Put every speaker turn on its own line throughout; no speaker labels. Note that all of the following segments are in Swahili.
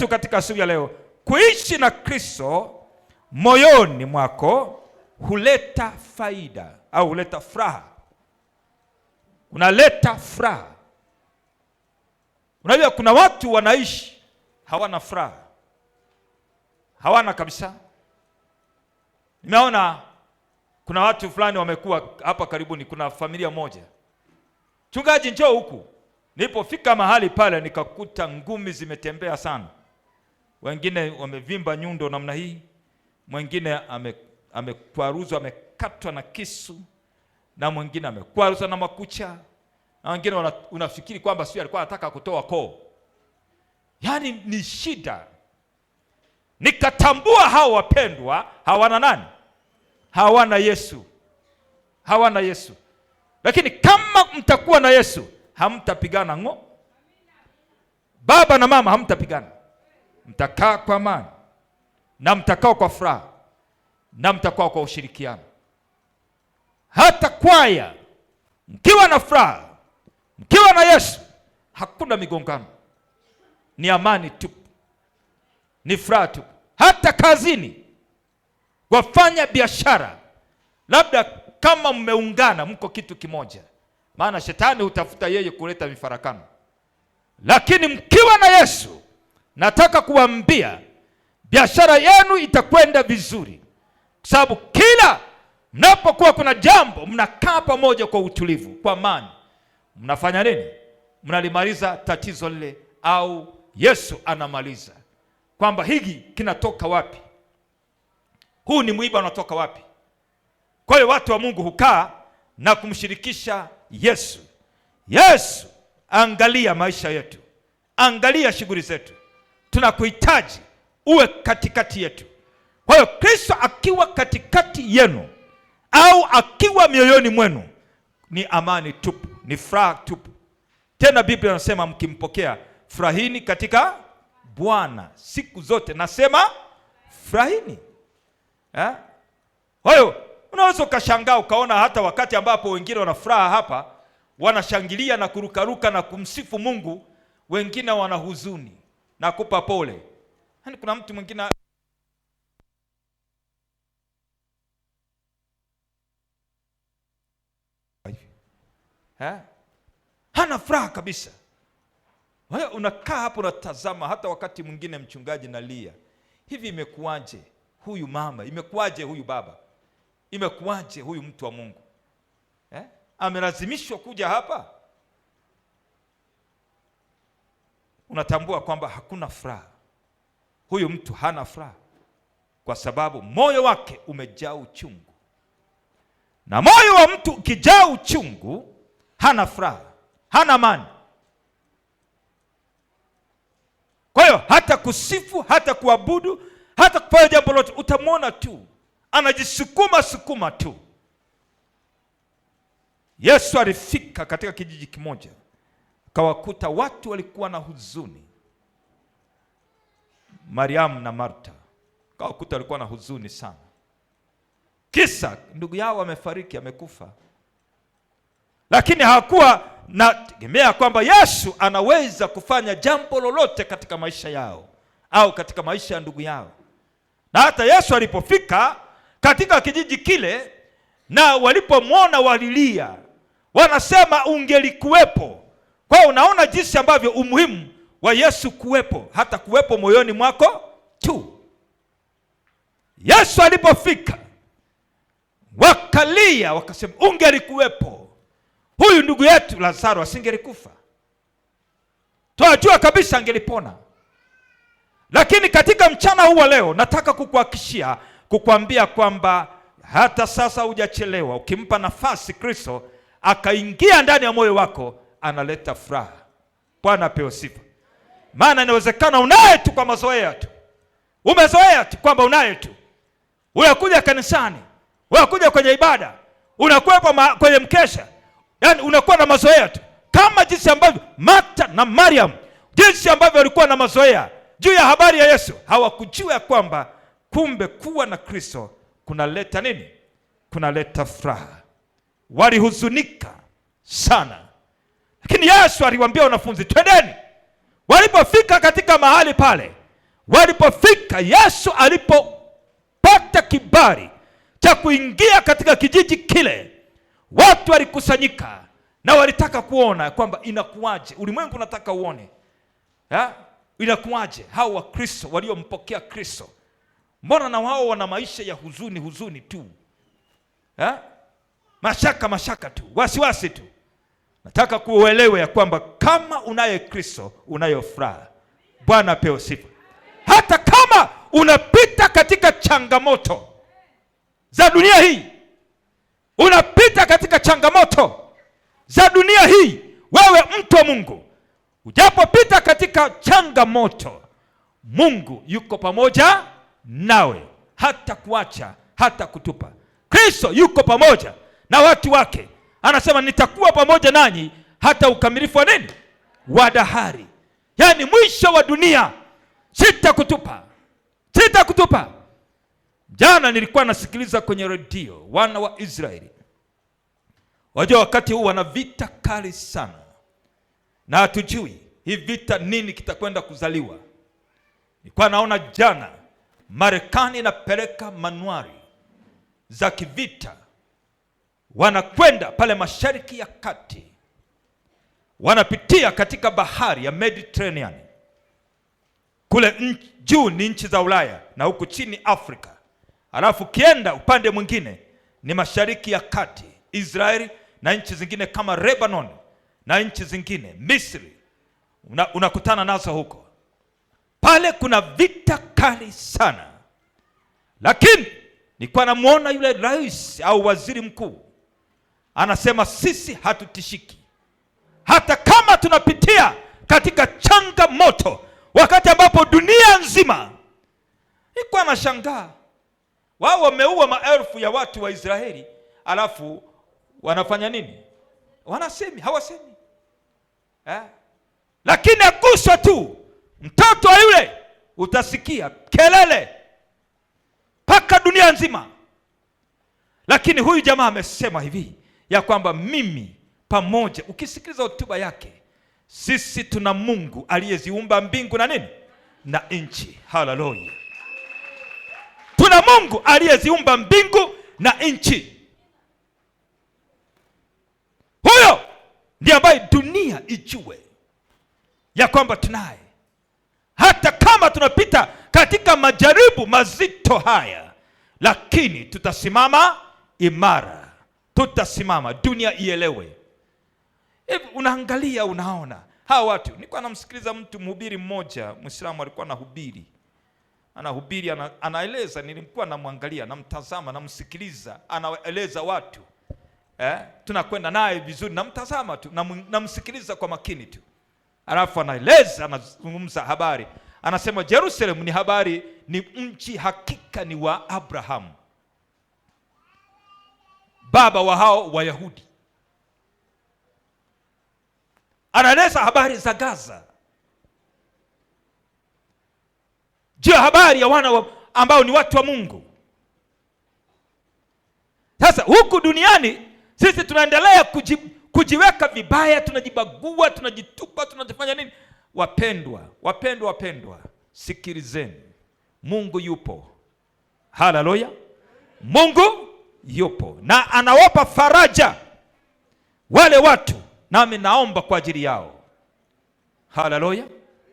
letu katika siku ya leo, kuishi na Kristo moyoni mwako huleta faida au huleta furaha. Unaleta furaha. Unajua kuna watu wanaishi hawana furaha, hawana kabisa. Nimeona kuna watu fulani wamekuwa hapa karibuni, kuna familia moja, mchungaji, njoo huku. Nilipofika mahali pale nikakuta ngumi zimetembea sana, wengine wamevimba nyundo namna hii, mwingine amekwaruzwa, amekatwa na kisu, na mwingine amekwaruzwa na makucha, na wengine unafikiri kwamba sio alikuwa anataka kutoa koo. Yaani ni shida. Nikatambua hao wapendwa hawana nani? Hawana Yesu. Hawana Yesu. Lakini kama mtakuwa na Yesu, hamtapigana ngo. Baba na mama hamtapigana. Mtakaa kwa amani, na mtakaa kwa furaha, na mtakaa kwa ushirikiano. Hata kwaya mkiwa na furaha, mkiwa na Yesu, hakuna migongano. Ni amani tu, ni furaha tu. Hata kazini, wafanya biashara, labda kama mmeungana mko kitu kimoja, maana shetani hutafuta yeye kuleta mifarakano. Lakini mkiwa na Yesu, nataka kuambia biashara yenu itakwenda vizuri, kwa sababu kila mnapokuwa kuna jambo mnakaa pamoja kwa utulivu, kwa amani. Mnafanya nini? Mnalimaliza tatizo lile, au Yesu anamaliza kwamba hiki kinatoka wapi, huu ni mwiba unatoka wapi. Kwa hiyo watu wa Mungu hukaa na kumshirikisha Yesu. Yesu, angalia maisha yetu, angalia shughuli zetu, tunakuhitaji uwe katikati yetu. Kwa hiyo Kristo akiwa katikati yenu au akiwa mioyoni mwenu, ni amani tupu, ni furaha tupu. Tena Biblia inasema mkimpokea, furahini katika Bwana siku zote. Nasema furahini. Kwa hiyo unaweza ukashangaa ukaona hata wakati ambapo wengine wana furaha hapa, wanashangilia na kurukaruka na kumsifu Mungu, wengine wana huzuni. Nakupa pole. Yaani kuna mtu mwingine hana furaha kabisa. Wewe unakaa hapo unatazama, hata wakati mwingine mchungaji nalia, hivi imekuwaje huyu mama, imekuwaje huyu baba, imekuwaje huyu mtu wa Mungu? Amelazimishwa kuja hapa. Unatambua kwamba hakuna furaha. Huyu mtu hana furaha kwa sababu moyo wake umejaa uchungu. Na moyo wa mtu ukijaa uchungu, hana furaha, hana amani. Kwa hiyo hata kusifu, hata kuabudu, hata kufanya jambo lolote, utamwona tu anajisukuma sukuma tu. Yesu alifika katika kijiji kimoja, akawakuta watu walikuwa na huzuni. Mariamu na Marta, akawakuta walikuwa na huzuni sana. Kisa ndugu yao amefariki, amekufa. Lakini hawakuwa na tegemea kwamba Yesu anaweza kufanya jambo lolote katika maisha yao au katika maisha ya ndugu yao. Na hata Yesu alipofika katika kijiji kile na walipomwona walilia, wanasema ungelikuwepo. Kwa hiyo unaona jinsi ambavyo umuhimu wa Yesu kuwepo, hata kuwepo moyoni mwako tu. Yesu alipofika wakalia, wakasema ungelikuwepo, huyu ndugu yetu Lazaro asingelikufa, tunajua kabisa angelipona. Lakini katika mchana huu wa leo nataka kukuhakikishia, kukuambia kwamba hata sasa hujachelewa. Ukimpa nafasi Kristo akaingia ndani ya moyo wako, analeta furaha. Bwana apewe sifa. Maana inawezekana unaye tu kwa mazoea tu, umezoea tu kwamba unaye tu, unakuja kanisani, unakuja kwenye ibada, unakuwepo kwenye mkesha, yaani unakuwa na mazoea tu, kama jinsi ambavyo Martha na Mariam, jinsi ambavyo walikuwa na mazoea juu ya habari ya Yesu. Hawakujua kwamba kumbe kuwa na Kristo kunaleta nini? Kunaleta furaha. Walihuzunika sana, lakini Yesu aliwaambia wanafunzi twendeni. Walipofika katika mahali pale, Walipofika, Yesu alipopata kibali cha kuingia katika kijiji kile, watu walikusanyika na walitaka kuona kwamba inakuwaje, ulimwengu unataka uone ya? Inakuwaje hao Wakristo waliompokea Kristo, mbona na wao wana maisha ya huzuni huzuni tu ya? Mashaka mashaka tu, wasiwasi tu. Nataka kuuelewe ya kwamba kama unaye Kristo unayo furaha. Bwana apewe sifa. Hata kama unapita katika changamoto za dunia hii, unapita katika changamoto za dunia hii, wewe mtu wa Mungu, ujapopita katika changamoto, Mungu yuko pamoja nawe, hata kuacha hata kutupa. Kristo yuko pamoja na watu wake, anasema nitakuwa pamoja nanyi hata ukamilifu wa nini? Wa dahari, yaani mwisho wa dunia, sitakutupa, sitakutupa. Jana nilikuwa nasikiliza kwenye redio wana wa Israeli. Wajua wakati huu wana vita kali sana, na hatujui hii vita nini kitakwenda kuzaliwa. Nilikuwa naona jana Marekani inapeleka manuari za kivita, wanakwenda pale Mashariki ya Kati, wanapitia katika bahari ya Mediterranean. Kule juu ni nchi za Ulaya na huku chini Afrika, alafu kienda upande mwingine ni Mashariki ya Kati, Israeli na nchi zingine kama Lebanon na nchi zingine Misri, unakutana nazo huko. Pale kuna vita kali sana, lakini nilikuwa namuona yule rais au waziri mkuu anasema sisi hatutishiki, hata kama tunapitia katika changamoto, wakati ambapo dunia nzima. Nilikuwa nashangaa, wao wameua maelfu ya watu wa Israeli, alafu wanafanya nini? Wanasemi, hawasemi eh? Lakini aguswa tu mtoto wa yule, utasikia kelele mpaka dunia nzima. Lakini huyu jamaa amesema hivi ya kwamba mimi pamoja, ukisikiliza hotuba yake, sisi tuna Mungu aliyeziumba mbingu na nini na nchi. Haleluya! Tuna Mungu aliyeziumba mbingu na nchi. Huyo ndiye ambaye dunia ijue ya kwamba tunaye, hata kama tunapita katika majaribu mazito haya, lakini tutasimama imara, tutasimama, dunia ielewe. Hivi unaangalia, unaona hawa watu. Nilikuwa namsikiliza mtu mhubiri mmoja Muislamu, alikuwa anahubiri, anaeleza. Nilikuwa namwangalia, namtazama, namsikiliza, anaeleza watu tunakwenda naye vizuri, namtazama tu, namsikiliza kwa makini tu, alafu anaeleza, anazungumza habari, anasema Jerusalem ni habari, ni mji hakika ni wa Abraham, baba wa hao Wayahudi. Anaeleza habari za Gaza, juu ya habari ya wana ambao ni watu wa Mungu. Sasa huku duniani sisi tunaendelea kujiweka vibaya, tunajibagua, tunajitupa, tunajifanya nini? Wapendwa, wapendwa, wapendwa, sikilizeni, Mungu yupo. Haleluya! Mungu yupo na anawapa faraja wale watu, nami naomba kwa ajili yao. Haleluya!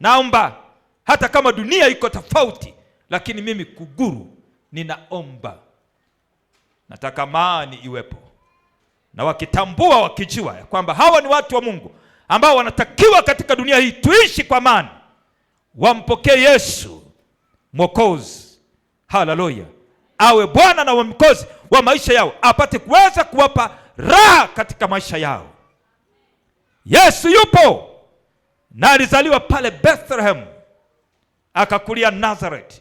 Naomba hata kama dunia iko tofauti, lakini mimi Kuguru ninaomba, nataka amani iwepo, na wakitambua, wakijua kwamba hawa ni watu wa Mungu ambao wanatakiwa katika dunia hii tuishi kwa amani, wampokee Yesu Mwokozi. Haleluya! Awe Bwana na Mwokozi wa maisha yao, apate kuweza kuwapa raha katika maisha yao. Yesu yupo na alizaliwa pale Bethlehem, akakulia Nazareth,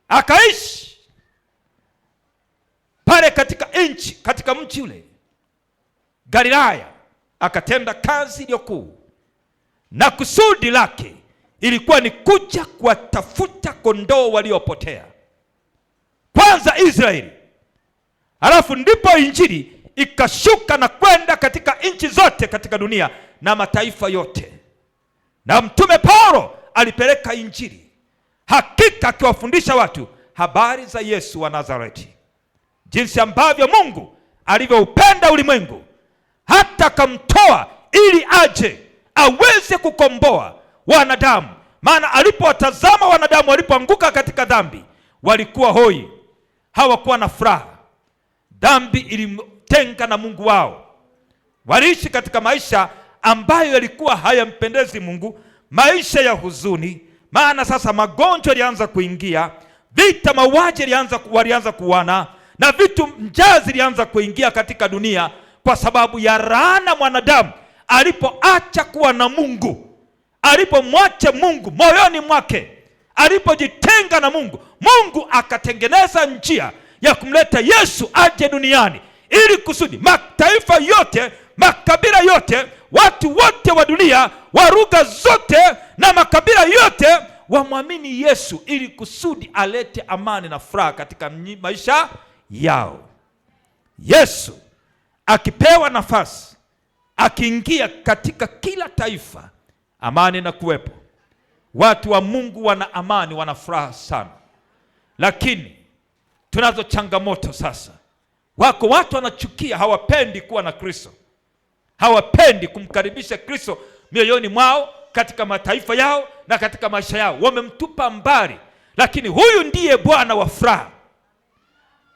akaishi pale katika nchi, katika mji ule Galilaya, akatenda kazi iliyokuu, na kusudi lake ilikuwa ni kuja kuwatafuta kondoo waliopotea, kwanza Israeli, halafu ndipo injili ikashuka na kwenda katika nchi zote katika dunia na mataifa yote. Na Mtume Paulo alipeleka Injili, hakika akiwafundisha watu habari za Yesu wa Nazareti, jinsi ambavyo Mungu alivyoupenda ulimwengu hata akamtoa ili aje aweze kukomboa wanadamu. Maana alipowatazama wanadamu walipoanguka katika dhambi, walikuwa hoi, hawakuwa na furaha. Dhambi ilimtenga na Mungu wao. Waliishi katika maisha ambayo yalikuwa hayampendezi Mungu, maisha ya huzuni. Maana sasa magonjwa yalianza kuingia, vita, mauaji walianza kuana, na vitu, njaa zilianza kuingia katika dunia kwa sababu ya laana mwanadamu alipoacha kuwa na Mungu, alipomwacha Mungu moyoni mwake, alipojitenga na Mungu. Mungu akatengeneza njia ya kumleta Yesu aje duniani ili kusudi mataifa yote, makabila yote, watu wote wa dunia, wa lugha zote na makabila yote wamwamini Yesu ili kusudi alete amani na furaha katika maisha yao. Yesu akipewa nafasi, akiingia katika kila taifa, amani na kuwepo. Watu wa Mungu wana amani, wana furaha sana. Lakini tunazo changamoto sasa. Wako watu wanachukia, hawapendi kuwa na Kristo, hawapendi kumkaribisha Kristo mioyoni mwao, katika mataifa yao na katika maisha yao. Wamemtupa mbali. Lakini huyu ndiye Bwana wa furaha.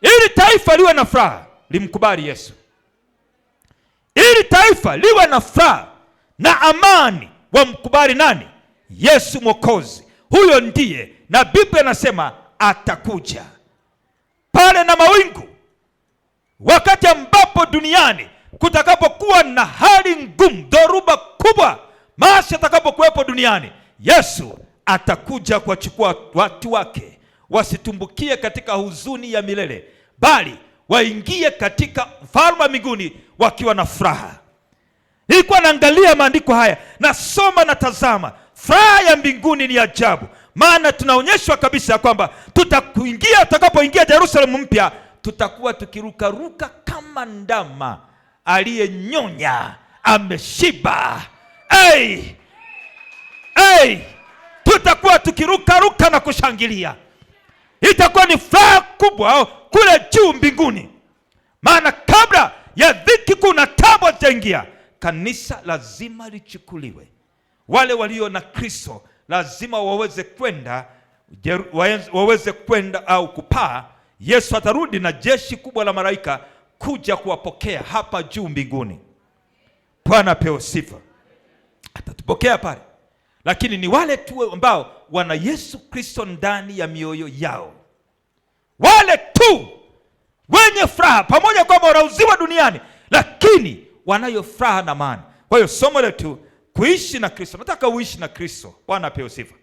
Ili taifa liwe na furaha, limkubali Yesu. Ili taifa liwe na furaha na amani, wamkubali nani? Yesu Mwokozi. Huyo ndiye, na Biblia inasema atakuja pale na mawingu, wakati ambapo duniani kutakapokuwa na hali ngumu, dhoruba kubwa, maasi atakapokuwepo duniani, Yesu atakuja kuwachukua watu wake wasitumbukie katika huzuni ya milele, bali waingie katika ufalme wa mbinguni wakiwa na furaha. Nilikuwa naangalia maandiko haya, nasoma na tazama, furaha ya mbinguni ni ajabu. Maana tunaonyeshwa kabisa kwamba tutakapoingia Yerusalemu mpya, tutakuwa tukirukaruka kama ndama aliyenyonya ameshiba. Hey! Hey! Tutakuwa tukirukaruka na kushangilia. Itakuwa ni furaha kubwa kule juu mbinguni. Maana kabla ya dhiki kuu na taabu zitaingia, kanisa lazima lichukuliwe. Wale walio na Kristo lazima waweze kwenda au kupaa. Yesu atarudi na jeshi kubwa la malaika kuja kuwapokea hapa juu mbinguni. Bwana apewe sifa. Atatupokea pale. Lakini ni wale tu ambao wana Yesu Kristo ndani ya mioyo yao. Wale tu wenye furaha, pamoja kwamba wanauziwa duniani, lakini wanayo furaha na amani. Kwa hiyo somo letu, kuishi na Kristo. Nataka uishi na Kristo. Bwana apewe sifa.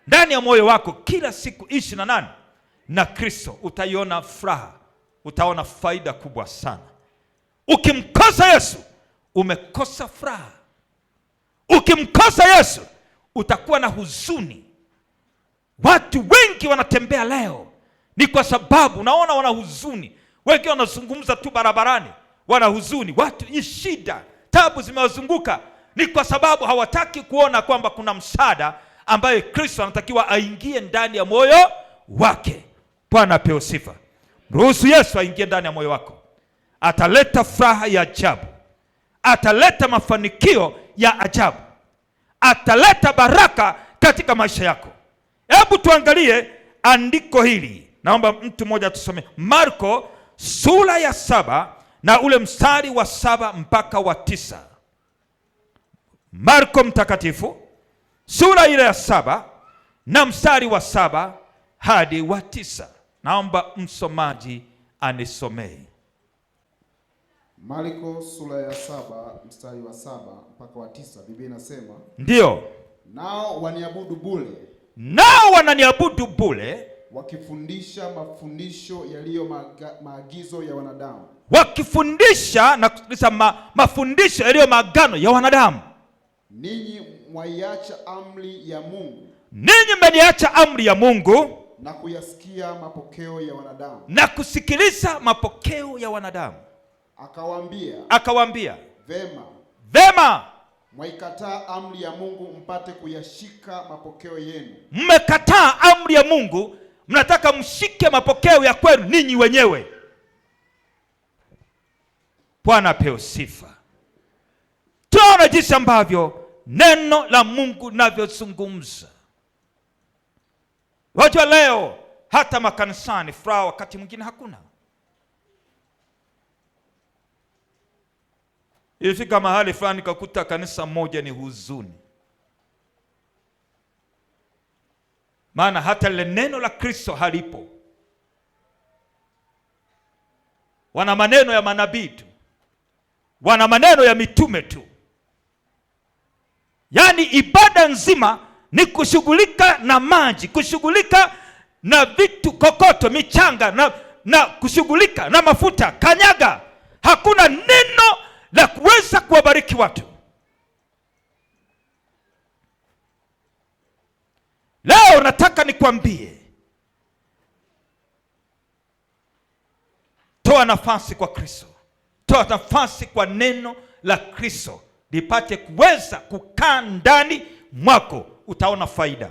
Ndani ya moyo wako kila siku ishi na nani? Na Kristo. Utaiona furaha, utaona faida kubwa sana. Ukimkosa Yesu umekosa furaha. Ukimkosa Yesu utakuwa na huzuni. Watu wengi wanatembea leo ni kwa sababu unaona wana huzuni. Wengi wanazungumza tu barabarani, wana huzuni. Watu ni shida, tabu zimewazunguka. Ni kwa sababu hawataki kuona kwamba kuna msaada ambaye Kristo anatakiwa aingie ndani ya moyo wake. Bwana apewe sifa. Ruhusu Yesu aingie ndani ya moyo wako. Ataleta furaha ya ajabu. Ataleta mafanikio ya ajabu. Ataleta baraka katika maisha yako. Hebu tuangalie andiko hili. Naomba mtu mmoja tusome Marko sura ya 7 na ule mstari wa 7 mpaka wa 9. Marko mtakatifu sura ile ya 7 na mstari wa 7 hadi wa 9. Naomba msomaji anisomee.
Marko sura ya 7 mstari wa 7 mpaka wa 9. Biblia inasema,
ndio,
nao waniabudu bure,
nao wananiabudu bure,
wakifundisha mafundisho yaliyo maagizo ya wanadamu,
wakifundisha na kufundisha mafundisho yaliyo maagano ya wanadamu.
Ninyi mwaiacha amri ya Mungu,
ninyi mmeniacha amri ya Mungu,
na kuyasikia mapokeo ya wanadamu,
na kusikiliza mapokeo ya wanadamu.
Akawaambia,
akawaambia,
vema,
vema,
Mwaikataa amri ya Mungu mpate kuyashika mapokeo yenu.
Mmekataa amri ya Mungu, mnataka mshike mapokeo ya kwenu ninyi wenyewe. Bwana apewe sifa. Tunaona jinsi ambavyo neno la Mungu linavyozungumza. Wajua leo hata makanisani furaha wakati mwingine hakuna. Ilifika mahali fulani kakuta kanisa moja ni huzuni. Maana hata lile neno la Kristo halipo. Wana maneno ya manabii tu. Wana maneno ya mitume tu. Yaani ibada nzima ni kushughulika na maji, kushughulika na vitu kokoto, michanga, na kushughulika na mafuta, kanyaga. Hakuna neno la kuweza kuwabariki watu. Leo nataka nikwambie, toa nafasi kwa Kristo. Toa nafasi kwa neno la Kristo lipate kuweza kukaa ndani mwako. Utaona faida.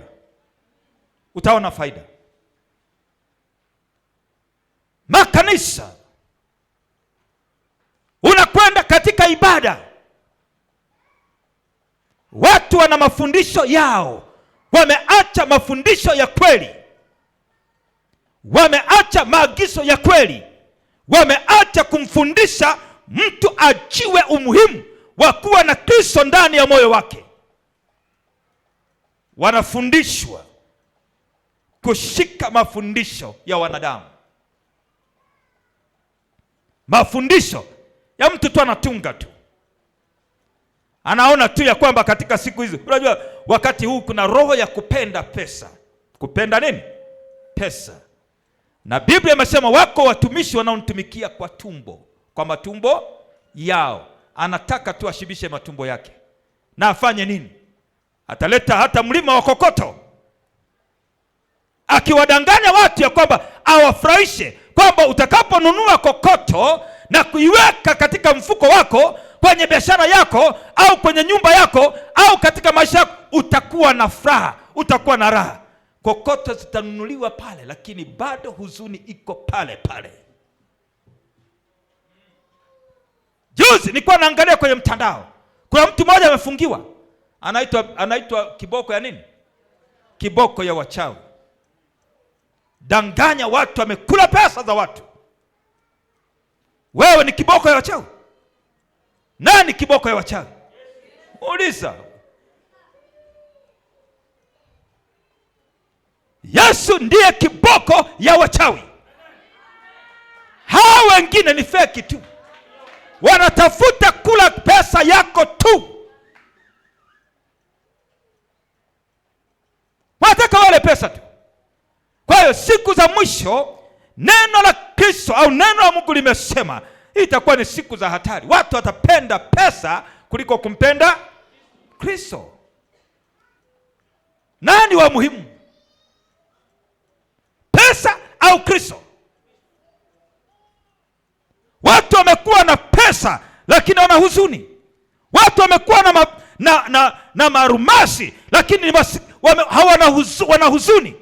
Utaona faida. Makanisa, unakwenda katika ibada, watu wana mafundisho yao, wameacha mafundisho ya kweli, wameacha maagizo ya kweli, wameacha kumfundisha mtu ajiwe umuhimu wa kuwa na Kristo ndani ya moyo wake. Wanafundishwa kushika mafundisho ya wanadamu, mafundisho ya mtu tu anatunga tu, anaona tu ya kwamba katika siku hizi, unajua wakati huu kuna roho ya kupenda pesa. Kupenda nini? Pesa. Na Biblia imesema wako watumishi wanaonitumikia kwa tumbo, kwa matumbo yao. Anataka tu ashibishe matumbo yake. Na afanye nini? Ataleta hata mlima wa kokoto, akiwadanganya watu ya kwamba awafurahishe, kwamba utakaponunua kokoto na kuiweka katika mfuko wako, kwenye biashara yako, au kwenye nyumba yako, au katika maisha yako, utakuwa na furaha, utakuwa na raha. Kokoto zitanunuliwa pale, lakini bado huzuni iko pale pale. Juzi nilikuwa naangalia kwenye mtandao, kuna mtu mmoja amefungiwa, anaitwa kiboko ya nini? Kiboko ya wachawi. Danganya watu, amekula pesa za watu. Wewe ni kiboko ya wachawi? Nani kiboko ya wachawi? Uliza. Yesu ndiye kiboko ya wachawi. Hao wengine ni feki tu. Wanatafuta kula pesa yako tu. Wanataka wale pesa tu. Kwa hiyo siku za mwisho neno la Kristo au neno la Mungu limesema itakuwa ni siku za hatari. Watu watapenda pesa kuliko kumpenda Kristo. Nani wa muhimu? Pesa au Kristo? Watu wamekuwa na pesa lakini wana huzuni. Watu wamekuwa na marumasi lakini wana huzuni.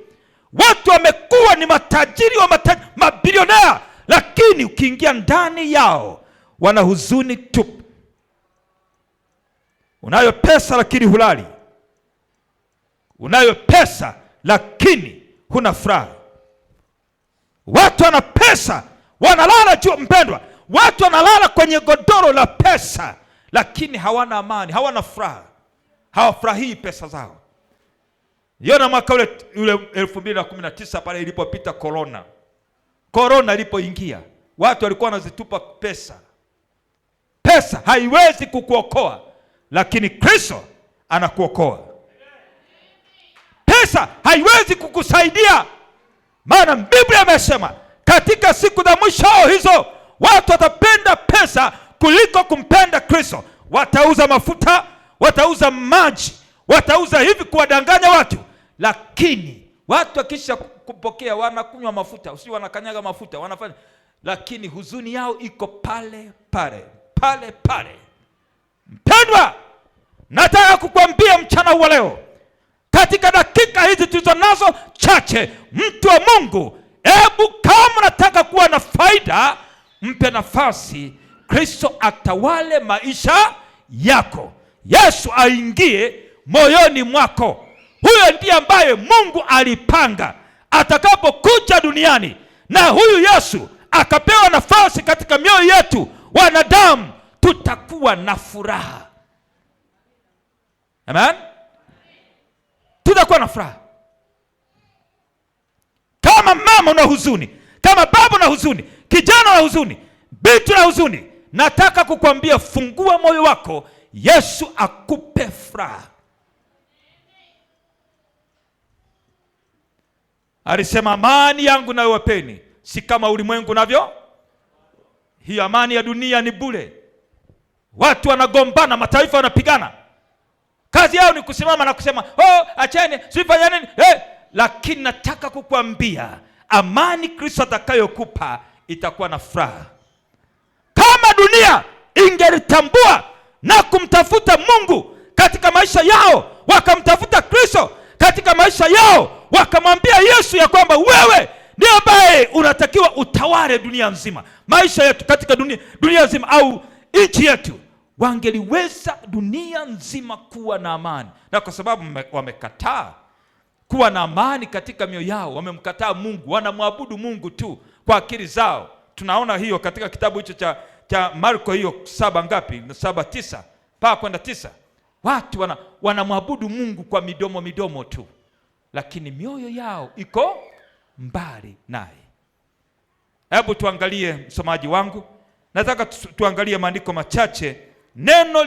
Watu wamekuwa ni matajiri wa mabilionea, lakini ukiingia ndani yao wana huzuni tupu. Unayo pesa lakini hulali. Unayo pesa lakini huna furaha. Watu wana pesa wanalala juu, mpendwa. Watu wanalala kwenye godoro la pesa lakini hawana amani, hawana furaha. Hawafurahii pesa zao. Yona mwaka ule 2019 pale ilipopita corona. Corona ilipoingia, watu walikuwa wanazitupa pesa. Pesa haiwezi kukuokoa, lakini Kristo anakuokoa. Pesa haiwezi kukusaidia, maana Biblia imesema katika siku za mwisho hizo watu watapenda pesa kuliko kumpenda Kristo. Watauza mafuta, watauza maji, watauza hivi kuwadanganya watu. Lakini watu wakisha kupokea wanakunywa mafuta, usio wanakanyaga mafuta, wanafanya, lakini huzuni yao iko pale pale, pale pale. Mpendwa, Nataka kukwambia mchana wa leo, katika dakika hizi tulizo nazo chache, mtu wa Mungu, hebu kama unataka kuwa na faida, mpe nafasi Kristo atawale maisha yako. Yesu aingie moyoni mwako. Huyo ndiye ambaye Mungu alipanga atakapokuja duniani, na huyu Yesu akapewa nafasi katika mioyo yetu wanadamu, tutakuwa na furaha. Amen? Tutakuwa na furaha. Kama mama una huzuni, kama baba una huzuni, kijana una huzuni, binti una huzuni, nataka kukwambia fungua moyo wako, Yesu akupe furaha. Alisema amani yangu nayowapeni si kama ulimwengu navyo. Hiyo amani ya dunia ni bure. Watu wanagombana, mataifa wanapigana. Kazi yao ni kusimama na kusema, "Oh, acheni, sifanya nini?" Lakini nataka kukwambia amani Kristo atakayokupa itakuwa na furaha. Kama dunia ingelitambua na kumtafuta Mungu katika maisha yao, wakamtafuta Kristo katika maisha yao, wakamwambia Yesu ya kwamba wewe ndiye ambaye unatakiwa utawale dunia nzima, maisha yetu katika dunia nzima au nchi yetu, wangeliweza dunia nzima kuwa na amani. Na kwa sababu wamekataa kuwa na amani katika mioyo yao, wamemkataa Mungu, wanamwabudu Mungu tu kwa akili zao. Tunaona hiyo katika kitabu hicho cha Marko hiyo 7 ngapi? 7:9 mpaka kwenda 9. Watu wanamwabudu Mungu kwa midomo tu, lakini mioyo yao iko mbali naye. Hebu tuangalie, msomaji wangu, nataka tuangalie maandiko machache. Neno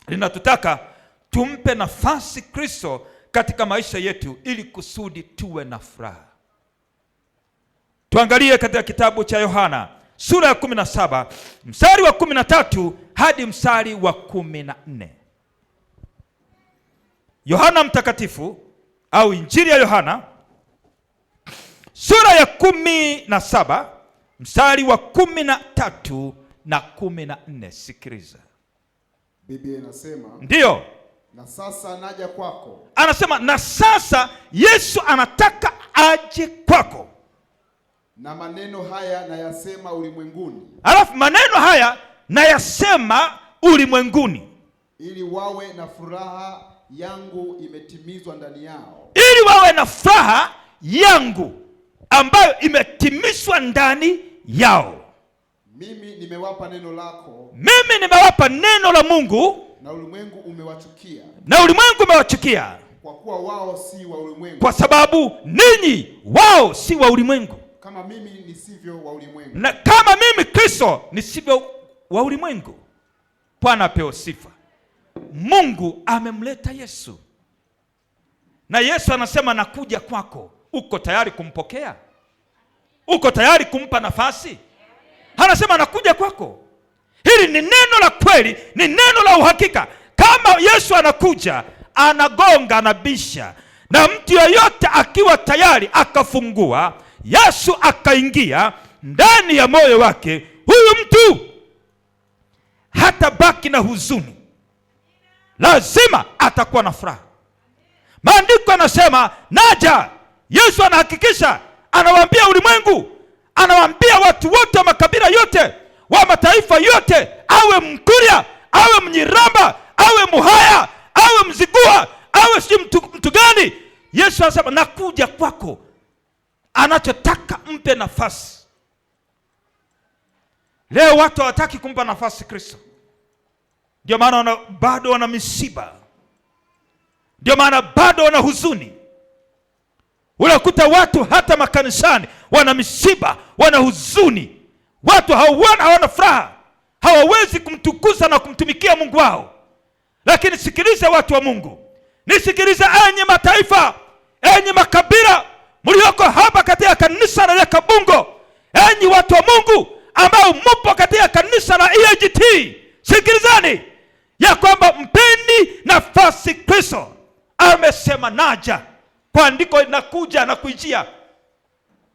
linatutaka tumpe nafasi Kristo katika maisha yetu ili kusudi tuwe na furaha. Tuangalie katika kitabu cha Yohana sura ya 17 mstari wa 13 hadi mstari wa 14. Yohana mtakatifu au Injili ya Yohana sura ya 17 mstari wa 13 na 14. Sikiliza.
Biblia inasema,
ndio,
na sasa naja kwako.
Anasema na sasa Yesu anataka aje kwako.
Na maneno haya nayasema ulimwenguni.
Alafu maneno haya nayasema ulimwenguni,
ili wawe na furaha yangu imetimizwa ndani yao.
Ili wawe na furaha yangu ambayo imetimizwa ndani yao.
Mimi nimewapa neno lako.
Mimi nimewapa neno la Mungu.
Na ulimwengu umewachukia.
Na ulimwengu umewachukia.
Kwa kuwa wao si wa ulimwengu.
Kwa sababu ninyi wao si wa ulimwengu.
Kama mimi nisivyo wa ulimwengu.
Na kama mimi Kristo nisivyo wa ulimwengu. Bwana apewe sifa. Mungu amemleta Yesu. Na Yesu anasema nakuja kwako. Uko tayari kumpokea? Uko tayari kumpa nafasi? Anasema nakuja kwako. Hili ni neno la kweli, ni neno la uhakika. Kama Yesu anakuja, anagonga, anabisha, na mtu yeyote akiwa tayari akafungua, Yesu akaingia ndani ya moyo wake, huyu mtu hatabaki na huzuni, lazima atakuwa na furaha. Maandiko yanasema naja. Yesu anahakikisha, anawaambia ulimwengu, anawaambia watu wote wa makabila yote, wa mataifa yote, awe Mkuria, awe Mnyiramba, awe Muhaya, awe Mzigua, awe si mtu gani, Yesu anasema nakuja kwako. Anachotaka mpe nafasi. Leo watu hawataki kumpa nafasi Kristo. Ndio maana bado wana misiba. Ndio maana bado wana huzuni. Unakuta watu hata makanisani wana misiba, wana huzuni. Watu hawana furaha. Hawawezi kumtukuza na kumtumikia Mungu wao. Lakini sikiliza watu wa Mungu. Nisikilize enyi mataifa, enyi makabila mlioko hapa katika kanisa la Kabungo, enyi watu wa Mungu ambao mpo katika kanisa la EAGT, sikilizani ya kwamba mpeni nafasi Kristo. Amesema naja, kwa andiko nakuja na kuijia.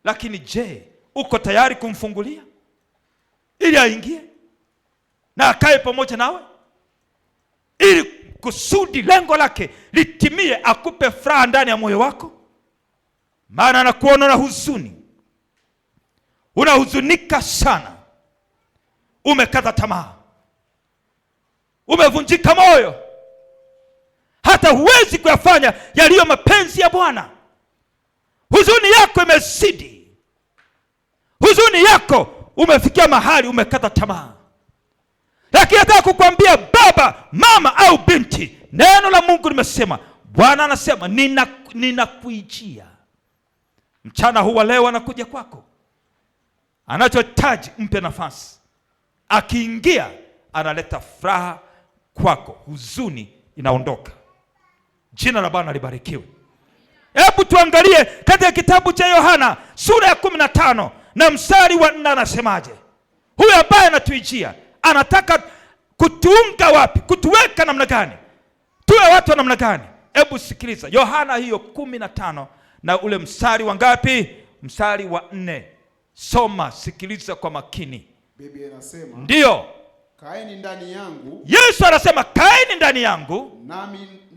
Lakini je, uko tayari kumfungulia ili aingie na akae pamoja nawe? ili kusudi lengo lake litimie, akupe furaha ndani ya moyo wako. Maana anakuona na huzuni, unahuzunika sana, umekata tamaa, umevunjika moyo, hata huwezi kuyafanya yaliyo mapenzi ya Bwana. Huzuni yako imezidi, huzuni yako umefikia mahali umekata tamaa. Lakini nataka kukwambia baba, mama au binti, neno la Mungu limesema, Bwana anasema ninakuijia. Mchana huu wa leo anakuja kwako. Anachohitaji mpe nafasi. Akiingia analeta furaha kwako, huzuni inaondoka. Jina la Bwana libarikiwe. Hebu tuangalie katika kitabu cha Yohana sura ya 15 na mstari wa 4 anasemaje? Huyu ambaye anatuijia anataka kutuunga wapi? Kutuweka namna gani? Tuwe watu wa namna gani? Hebu sikiliza Yohana hiyo 15 na ule mstari wa ngapi? Mstari wa 4. Soma, sikiliza kwa makini.
Biblia inasema,
Ndiyo.
Kaeni ndani yangu.
Yesu anasema kaeni ndani yangu,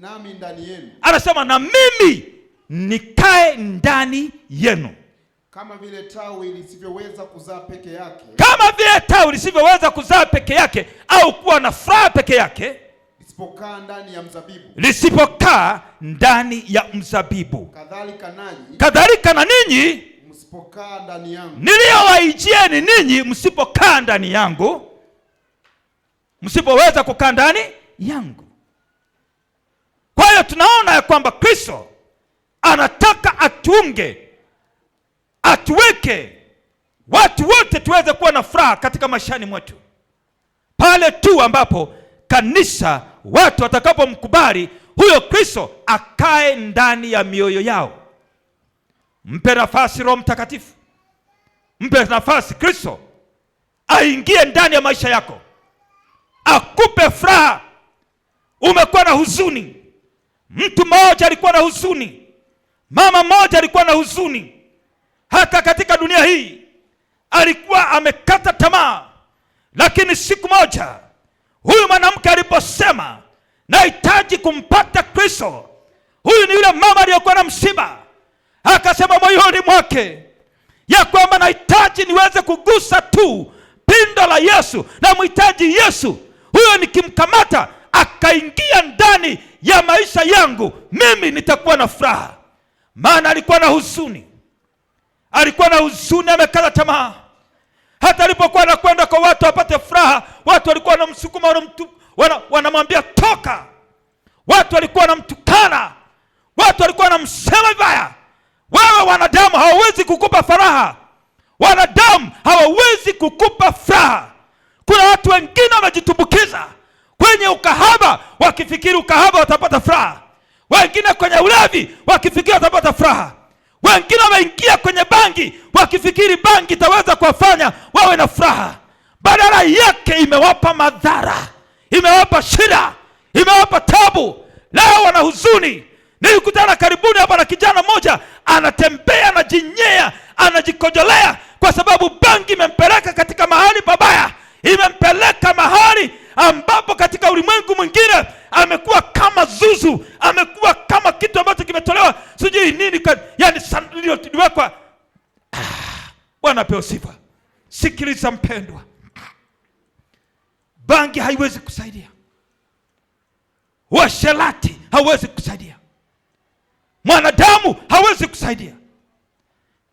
nami ndani yenu.
Anasema na mimi nikae ndani yenu.
Kama vile tawi lisivyoweza kuzaa peke yake,
kama vile tawi lisivyoweza kuzaa peke yake au kuwa na furaha peke yake,
lisipokaa ndani ya mzabibu,
lisipokaa ndani ya mzabibu,
kadhalika nanyi,
kadhalika na ninyi
msipokaa ndani yangu,
niliyowaijieni ninyi msipokaa ndani yangu, msipoweza kukaa ndani yangu. Kwa hiyo tunaona ya kwamba Kristo anataka atuunge, atuweke watu wote tuweze kuwa na furaha katika maishani mwetu. Pale tu ambapo kanisa watu watakapomkubali huyo Kristo akae ndani ya mioyo yao. Mpe nafasi Roho Mtakatifu, mpe nafasi Kristo aingie ndani ya maisha yako, akupe furaha. Umekuwa na huzuni. Mtu mmoja alikuwa na huzuni, mama mmoja alikuwa na huzuni, hata katika dunia hii alikuwa amekata tamaa. Lakini siku moja huyu mwanamke aliposema nahitaji kumpata Kristo, huyu ni yule mama aliyekuwa na msiba, akasema moyoni mwake ya kwamba nahitaji niweze kugusa tu pindo la Yesu, namhitaji Yesu huyo, nikimkamata akaingia ndani ya maisha yangu mimi nitakuwa na furaha. Maana alikuwa na huzuni, alikuwa na huzuni, amekata tamaa. Hata alipokuwa anakwenda kwa watu apate furaha, watu walikuwa wanamsukuma, wanamwambia toka. Watu walikuwa wanamtukana, watu walikuwa wanamsema vibaya. Wewe wanadamu hawawezi kukupa furaha, wanadamu hawawezi kukupa furaha. Kuna watu wengine wamejitumbukiza kwenye ukahaba, wakifikiri ukahaba watapata furaha. Wengine kwenye ulevi, wakifikiri watapata furaha. Wengine wameingia kwenye bangi, wakifikiri bangi itaweza kuwafanya wawe na furaha. Badala yake imewapa madhara, imewapa shida, imewapa tabu. Leo wana huzuni. Nilikutana karibuni hapa na kijana mmoja anatembea, anajinyea, anajikojolea kwa sababu bangi imempeleka katika mahali pabaya, imempeleka mahali ambapo katika ulimwengu mwingine amekuwa kama zuzu, amekuwa kama kitu ambacho kimetolewa sijui nini, yani iliwekwa. Bwana apewe sifa. Sikiliza mpendwa, bangi haiwezi kusaidia, uasherati hauwezi kusaidia, mwanadamu hawezi kusaidia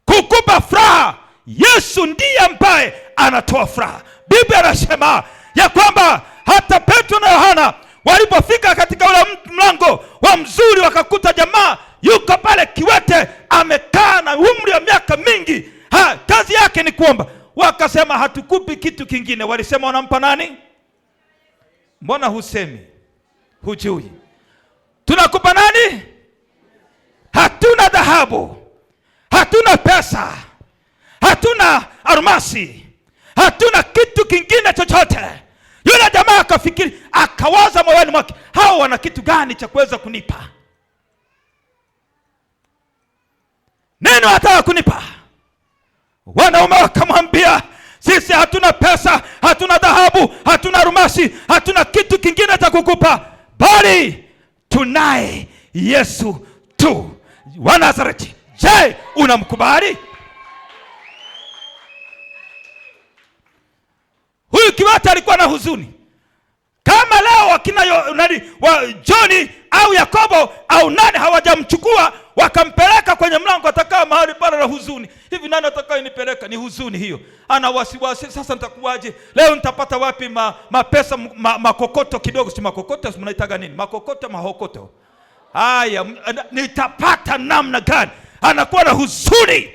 kukupa furaha. Yesu ndiye ambaye anatoa furaha. Biblia inasema ya kwamba hata Petro na Yohana walipofika katika ule mlango wa mzuri, wakakuta jamaa yuko pale kiwete, amekaa na umri wa miaka mingi, kazi yake ni kuomba. Wakasema hatukupi kitu kingine. Walisema wanampa nani? Mbona husemi? Hujui. Tunakupa nani? Hatuna dhahabu, hatuna pesa, hatuna almasi, hatuna kitu kingine chochote. Yule jamaa akafikiri, akawaza moyoni mwake, hao wana kitu gani cha kuweza kunipa? Nini wanataka kunipa? Wanaume wakamwambia, sisi hatuna pesa, hatuna dhahabu, hatuna almasi, hatuna kitu kingine cha kukupa, bali tunaye Yesu tu wa Nazareti. Je, unamkubali? Huyu kiwete alikuwa na huzuni. Kama leo wakina Johni au Yakobo au nani hawajamchukua wakampeleka kwenye mlango, atakaa mahali pale na huzuni. Hivi nani atakayenipeleka? Ni huzuni hiyo. Ana wasiwasi, sasa nitakuwaje? Leo nitapata wapi mapesa makokoto kidogo? Si makokoto, si mnaitaga nini? Makokoto, mahokoto. Haya, nitapata namna gani? Anakuwa na huzuni.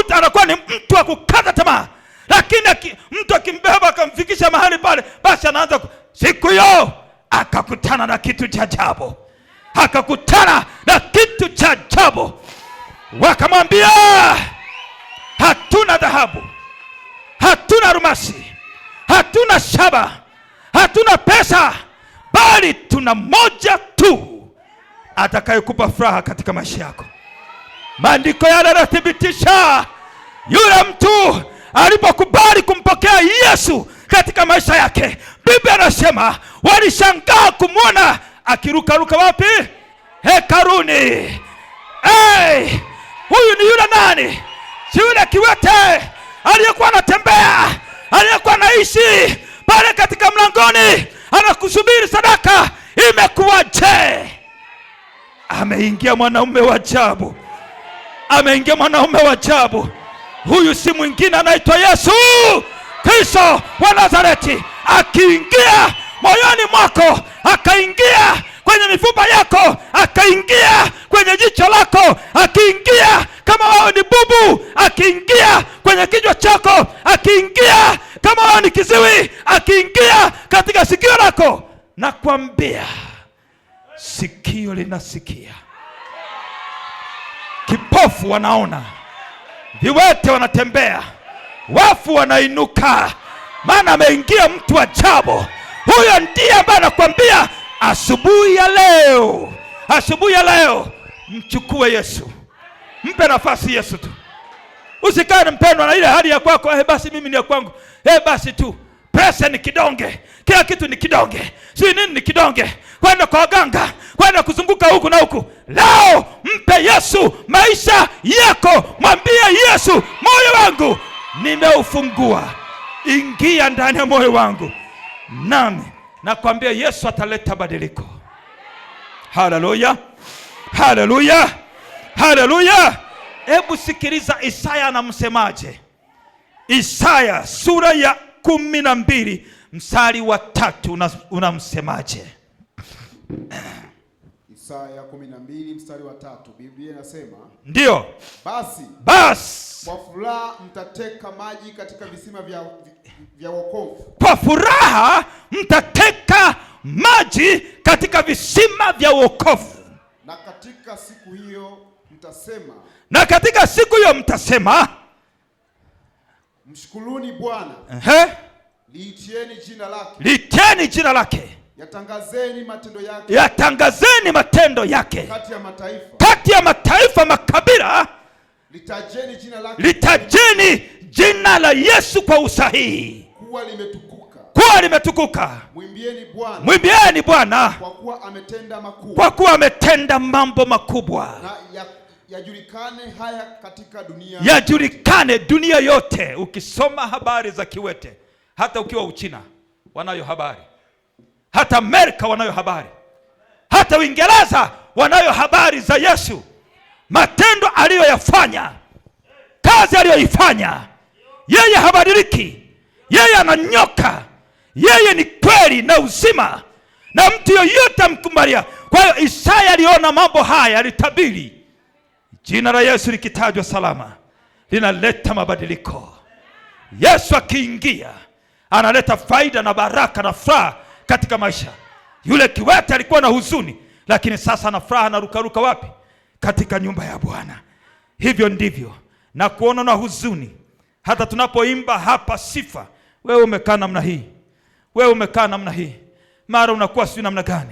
Anakuwa ni mtu wa kukata tamaa. Lakini mtu akimbeba akamfikisha mahali pale, basi anaanza siku hiyo akakutana na kitu cha ajabu. Akakutana na kitu cha ajabu. Wakamwambia, hatuna dhahabu, hatuna almasi, hatuna shaba, hatuna pesa, bali tuna moja tu atakayekupa furaha katika maisha yako. Maandiko yale yanathibitisha yule mtu alipokubali kumpokea Yesu katika maisha yake, Biblia inasema walishangaa kumwona akirukaruka wapi? Hekaluni. Hey, huyu ni yule nani? Si yule kiwete aliyekuwa anatembea, aliyekuwa anaishi pale katika mlangoni, anakusubiri sadaka. Imekuwaje? Ameingia mwanaume wa ajabu. Ameingia mwanaume wa ajabu. Huyu si mwingine, anaitwa Yesu Kristo wa Nazareti. Akiingia moyoni mwako, akaingia kwenye mifupa yako, akaingia kwenye jicho lako, akiingia kama wao ni bubu, akiingia kwenye kichwa chako, akiingia kama wao ni kiziwi, akiingia katika sikio lako, nakwambia sikio linasikia, kipofu wanaona, viwete wanatembea, wafu wanainuka. Maana ameingia mtu ajabu. Huyo ndiye ambaye anakuambia asubuhi ya leo, asubuhi ya leo, mchukue Yesu. Mpe nafasi Yesu tu. Usikae mpendwa na ile hali ya kwako, basi mimi ni ya kwangu, basi tu. Pesa ni kidonge, kila kitu ni kidonge, si nini ni kidonge, kwenda kwa waganga, kwenda kuzunguka huku na huku. Leo mpe Yesu maisha yako, mwambie Yesu, moyo wangu nimeufungua, ingia ndani ya moyo wangu. Nami nakwambia Yesu ataleta badiliko. Haleluya, haleluya, haleluya. Hebu sikiliza Isaya anamsemaje. Isaya sura ya 12 mstari wa 3 unamsemaje?
Isaya 12 mstari wa 3, Biblia inasema,
ndio,
basi kwa furaha mtateka maji katika visima vya wokovu.
Kwa furaha mtateka maji katika visima vya wokovu.
Na katika siku hiyo mtasema,
na katika siku hiyo mtasema,
mshukuruni Bwana. Liitieni jina lake.
Liitieni jina lake.
Yatangazeni matendo yake.
Yatangazeni matendo yake.
Kati ya mataifa.
Kati ya mataifa, makabila.
Litajeni jina lake.
Litajeni jina la Yesu kwa usahihi.
Kuwa limetukuka.
Kuwa limetukuka.
Mwimbieni Bwana.
Mwimbieni Bwana.
Kwa kuwa ametenda makubwa.
Kwa kuwa ametenda mambo makubwa.
Na yajulikane haya katika dunia.
Yajulikane dunia yote. Ukisoma habari za kiwete, hata ukiwa Uchina wanayo habari, hata Amerika wanayo habari, hata Uingereza wanayo habari za Yesu, matendo aliyoyafanya, kazi aliyoifanya. Yeye habadiliki, yeye ananyoka, yeye ni kweli na uzima, na mtu yoyote amkumbalia. Kwa hiyo Isaya aliona mambo haya, alitabiri. Jina la Yesu likitajwa salama linaleta mabadiliko. Yesu akiingia analeta faida na baraka na furaha katika maisha. Yule kiwete alikuwa na huzuni, lakini sasa ana furaha, anarukaruka wapi? Katika nyumba ya Bwana. Hivyo ndivyo na kuona na huzuni. Hata tunapoimba hapa sifa, wewe umekaa namna hii, wewe umekaa namna hii, mara unakuwa sio namna gani.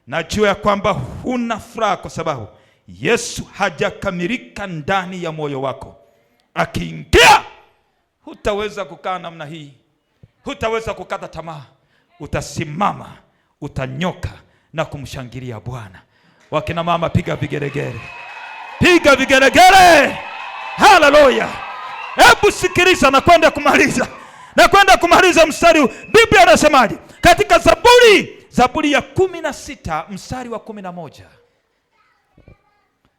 Najua ya kwamba huna furaha kwa sababu Yesu hajakamilika ndani ya moyo wako. Akiingia hutaweza kukaa namna hii, hutaweza kukata tamaa, utasimama, utanyoka na kumshangilia Bwana. Wakina mama, piga vigelegele, piga vigelegele. Haleluya! Hebu sikiliza, nakwenda kumaliza, nakwenda kumaliza mstari huu. Biblia inasemaje katika Zaburi? Zaburi ya 16 mstari wa 11.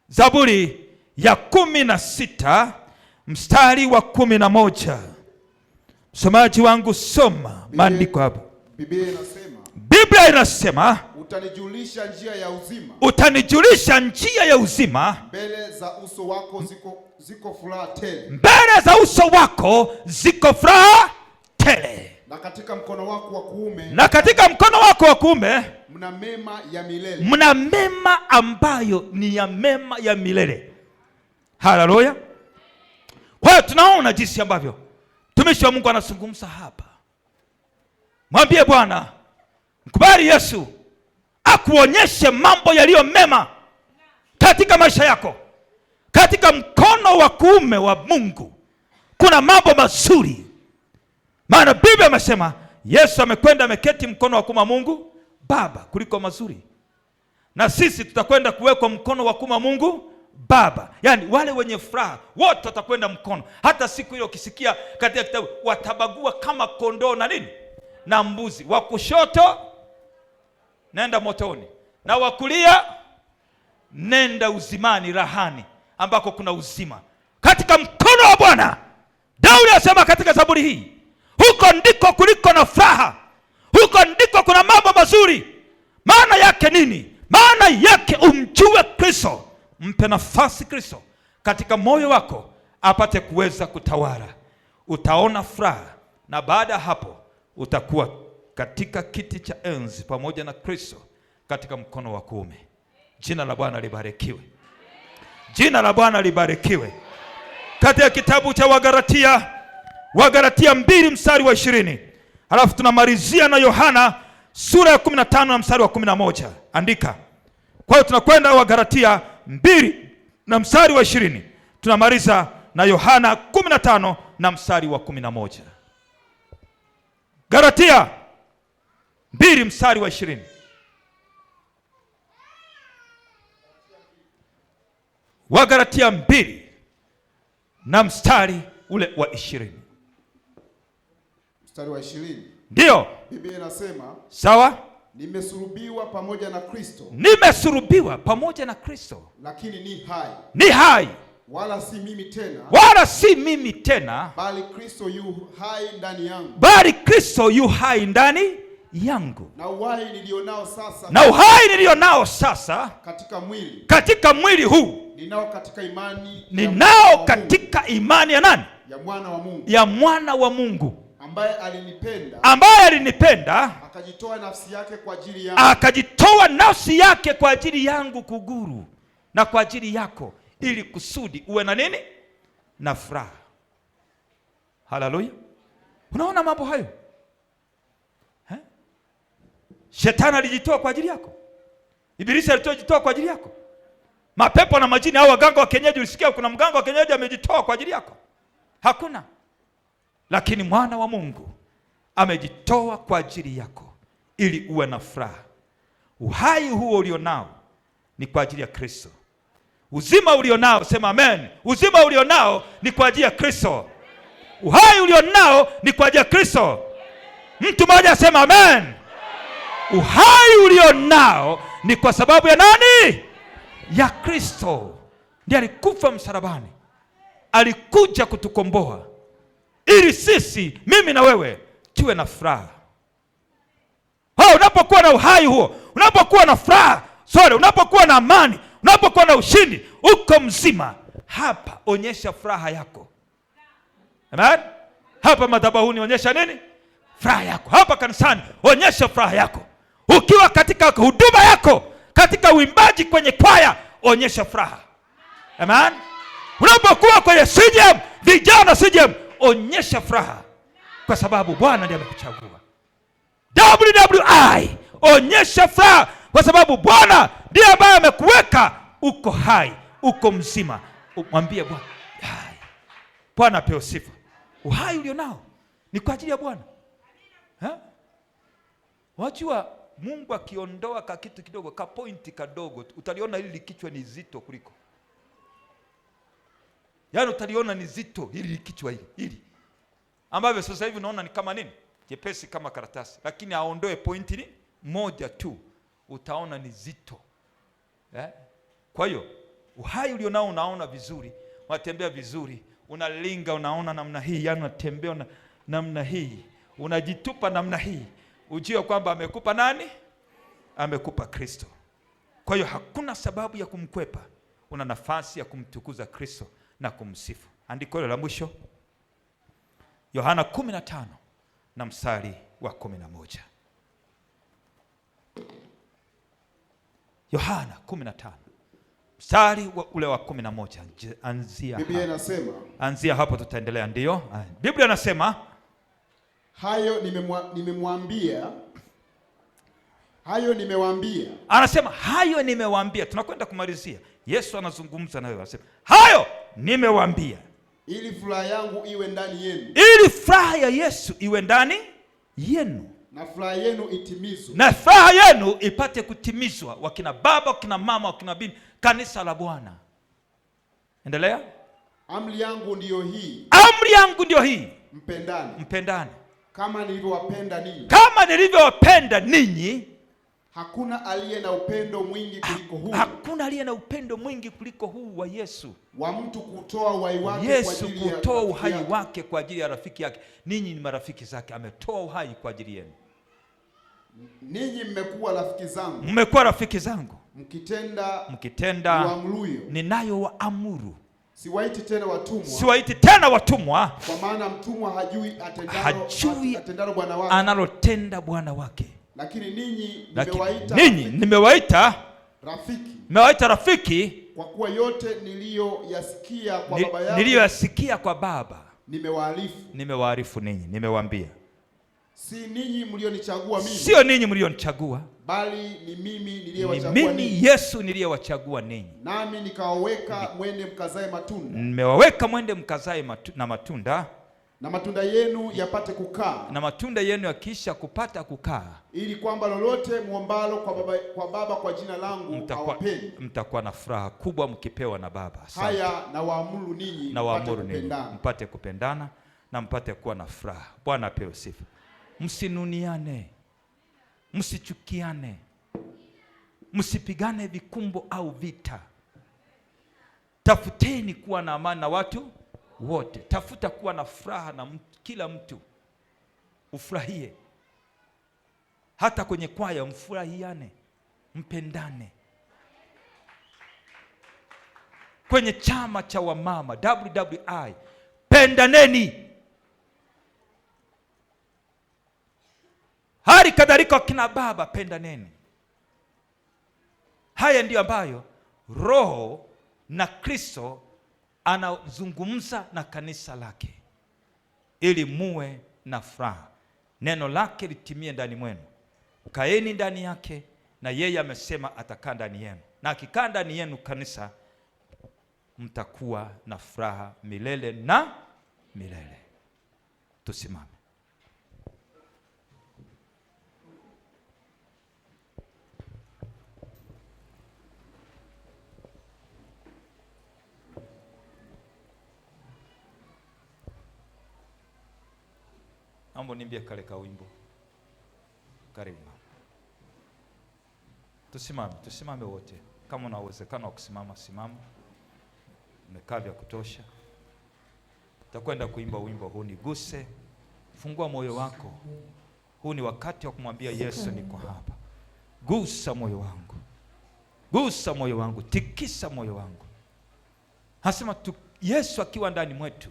Zaburi ya 16 mstari wa 11. Msomaji wangu, soma maandiko hapo.
Biblia inasema,
Biblia inasema,
utanijulisha njia ya uzima,
utanijulisha njia ya uzima,
mbele za uso wako ziko furaha tele,
mbele za uso wako ziko furaha tele,
na katika mkono wako wa kuume,
na katika mkono wako wa kuume
mna mema ya milele,
mna mema ambayo ni ya mema ya milele. Haleluya! Kwa hiyo tunaona jinsi ambavyo mtumishi wa Mungu anazungumza hapa. Mwambie Bwana, mkubali Yesu akuonyeshe mambo yaliyo mema katika maisha yako. Katika mkono wa kuume wa Mungu kuna mambo mazuri. Maana Biblia imesema Yesu amekwenda ameketi mkono wa kuume wa Mungu Baba kuliko mazuri. Na sisi tutakwenda kuwekwa mkono wa kuume wa Mungu Baba. Yaani wale wenye furaha wote watakwenda mkono. Hata siku hiyo ukisikia katika kitabu watabagua kama kondoo na nini? Na mbuzi. Wa kushoto nenda motoni, na wa kulia nenda uzimani, rahani ambako kuna uzima. Katika mkono wa Bwana, Daudi asema katika Zaburi hii, huko ndiko kuliko na furaha, huko ndiko kuna mambo mazuri. Maana yake nini? Maana yake umjue Kristo, mpe nafasi Kristo katika moyo wako apate kuweza kutawala. Utaona furaha, na baada hapo utakuwa katika kiti cha enzi pamoja na Kristo katika mkono wa kuume. Jina la Bwana libarikiwe. Jina la Bwana libarikiwe. Katika kitabu cha Wagalatia, Wagalatia 2 mstari wa 20. Halafu tunamalizia na Yohana sura ya 15 na mstari wa 11. Andika. Kwa hiyo tunakwenda Wagalatia 2 na mstari wa 20. Tunamaliza na Yohana 15 na mstari wa 11. Galatia 2 mstari wa 20. Wagalatia 2 na mstari ule wa 20.
Mstari wa 20.
Ndio.
Biblia inasema,
sawa?
Nimesulubiwa pamoja na Kristo.
Nimesulubiwa pamoja na Kristo.
Lakini ni hai.
Ni hai.
Wala si mimi tena.
Wala si mimi tena.
Bali Kristo yu hai ndani yangu.
Bali Kristo yu hai ndani yangu.
Na uhai nilionao sasa.
Na uhai nilionao sasa
katika mwili.
Katika mwili huu.
Ninao katika imani.
Ninao katika imani ya nani?
Ya mwana wa Mungu.
Ya mwana wa Mungu.
Ambaye alinipenda.
Ambaye alinipenda.
Akajitoa nafsi yake kwa ajili yangu.
Akajitoa nafsi yake kwa ajili yangu kuguru na kwa ajili yako, ili kusudi uwe na nini? Na furaha. Haleluya. Unaona mambo hayo? Shetani alijitoa kwa ajili yako. Ibilisi alijitoa kwa ajili yako. Mapepo na majini au waganga wa kienyeji, ulisikia kuna mganga wa kienyeji amejitoa kwa ajili yako? Hakuna. Lakini mwana wa Mungu amejitoa kwa ajili yako ili uwe na furaha. Uhai huo ulionao ni kwa ajili ya Kristo. Uzima ulionao, sema amen. Uzima ulionao ni kwa ajili ya Kristo. Uhai ulionao ni kwa ajili ya Kristo. Mtu mmoja asema amen. Uhai ulionao ni kwa sababu ya nani? Ya Kristo. Ndiye alikufa msalabani. Alikuja kutukomboa ili sisi, mimi na wewe, tuwe na furaha. Unapokuwa na uhai huo, unapokuwa na furaha, sorry, unapokuwa na amani, unapokuwa na ushindi, uko mzima. Hapa onyesha furaha yako. Amen. Hapa madhabahuni onyesha nini? Furaha yako. Hapa kanisani onyesha furaha yako. Ukiwa katika huduma yako, katika uimbaji kwenye kwaya, onyesha furaha. Amen. Unapokuwa kwenye CGM, vijana CGM, onyesha furaha, kwa sababu Bwana ndiye amekuchagua. WWI, onyesha furaha, kwa sababu Bwana ndiye ambaye amekuweka uko hai, uko mzima. Mwambie Bwana, hai. Bwana apewe sifa. Uhai ulionao ni kwa ajili ya Bwana. Wajua Mungu akiondoa ka kitu kidogo, ka pointi kadogo, utaliona hili kichwa ni zito kuliko. Yaani utaliona ni zito hili kichwa hili, hili. Ambavyo sasa hivi unaona ni kama nini? Jepesi kama karatasi. Lakini aondoe pointi ni moja tu, utaona ni zito. Kwa hiyo uhai ulionao unaona vizuri, unatembea vizuri, unalinga unaona namna hii, yaani unatembea namna hii, unajitupa namna hii. Ujue kwamba amekupa nani? Amekupa Kristo. Kwa hiyo hakuna sababu ya kumkwepa. Una nafasi ya kumtukuza Kristo na kumsifu. Andiko hilo la mwisho, Yohana 15 na mstari wa 11. Yohana 15 mstari ule wa 11. Anzia.
Biblia inasema,
anzia hapo tutaendelea, ndio. Biblia inasema,
hayo nimemwambia, hayo nimewaambia.
Anasema hayo nimewaambia. Tunakwenda kumalizia. Yesu anazungumza na wewe, anasema hayo nimewaambia
ili furaha yangu iwe ndani yenu.
Ili furaha ya Yesu iwe ndani yenu.
Na furaha yenu itimizwe.
Na furaha yenu ipate kutimizwa, wakina baba, wakina mama, wakina binti, kanisa la Bwana. Endelea.
Amri yangu ndiyo hii.
Amri yangu ndiyo hii.
Mpendane.
Mpendane.
Kama nilivyowapenda ninyi.
Kama nilivyowapenda ninyi.
Hakuna aliye na upendo mwingi kuliko huu.
Hakuna aliye na upendo mwingi kuliko huu wa Yesu.
Wa mtu kutoa uhai wake
Yesu
kwa ajili ya
kutoa uhai
yake.
Wake kwa ajili ya rafiki yake. Ninyi ni marafiki zake, ametoa uhai kwa ajili yenu.
Ninyi mmekuwa rafiki zangu.
Mmekuwa rafiki zangu.
Mkitenda
ninayowaamuru.
Siwaiti tena watumwa.
Siwaiti tena watumwa.
Kwa maana mtumwa hajui atendalo bwana wake.
Analotenda bwana wake.
Lakini ninyi nimewaita.
Ninyi nimewaita
rafiki.
Nimewaita rafiki
kwa kuwa yote niliyoyasikia kwa baba yangu.
Niliyoyasikia kwa baba.
Nimewaarifu.
Nimewaarifu ninyi, nimewaambia.
Si ninyi mlionichagua mimi.
Sio ninyi mlionichagua.
Bali ni mimi niliyewachagua
ninyi. Ni mimi Yesu niliyewachagua ninyi.
Nami nikawaweka mwende mkazae matunda.
Nimewaweka mwende mkazae na matunda.
Na matunda yenu yapate kukaa.
Na matunda yenu yakisha kupata kukaa.
Ili kwamba lolote muombalo kwa baba kwa jina langu awapeni.
Mtakuwa na furaha kubwa mkipewa na Baba. Asante.
Haya nawaamuru ninyi
mpate kupendana na mpate kuwa na furaha. Bwana apewe sifa. Msinuniane. Msichukiane. Msipigane vikumbo au vita. Tafuteni kuwa na amani na watu wote. Tafuta kuwa na furaha na kila mtu. Ufurahie. Hata kwenye kwaya mfurahiane, mpendane. Kwenye chama cha wamama WWI, pendaneni. Hali kadhalika kina baba, pendaneni. Haya ndiyo ambayo Roho na Kristo anazungumza na kanisa lake ili muwe na furaha. Neno lake litimie ndani mwenu. Kaeni ndani yake na yeye amesema atakaa ndani yenu. Na akikaa ndani yenu kanisa, mtakuwa na furaha milele na milele. Tusimame. Naomba niimbie kale ka wimbo. Karibu. Tusimame, tusimame wote. Kama una uwezekano wa kusimama, simama. Umekaa vya kutosha. Tutakwenda kuimba wimbo huu, niguse. Fungua moyo wako. Huu ni wakati wa kumwambia Yesu, niko hapa. Gusa moyo wangu. Gusa moyo wangu, tikisa moyo wangu. Anasema Yesu akiwa ndani mwetu.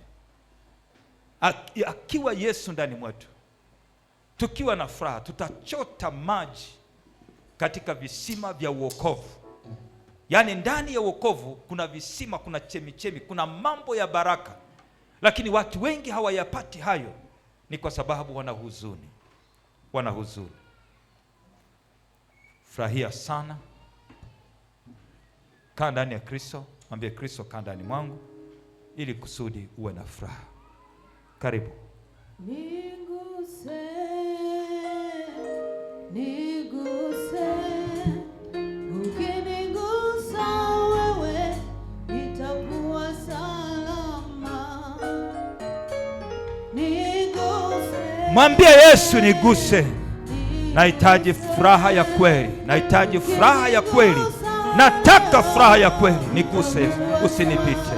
Akiwa Yesu ndani mwetu, tukiwa na furaha, tutachota maji katika visima vya uokovu. Yaani ndani ya uokovu kuna visima, kuna chemichemi, kuna mambo ya baraka. Lakini watu wengi hawayapati hayo, ni kwa sababu wana huzuni. Wana huzuni. Furahia sana. Kaa ndani ya Kristo, mwambie Kristo kaa ndani mwangu ili kusudi uwe na furaha. Karibu.
Niguse, Niguse, ukinigusa wewe nitakuwa salama. Niguse,
Mwambie Yesu, niguse. Nahitaji furaha ya kweli, nahitaji furaha ya kweli, nataka furaha ya kweli. Niguse Yesu, usinipite.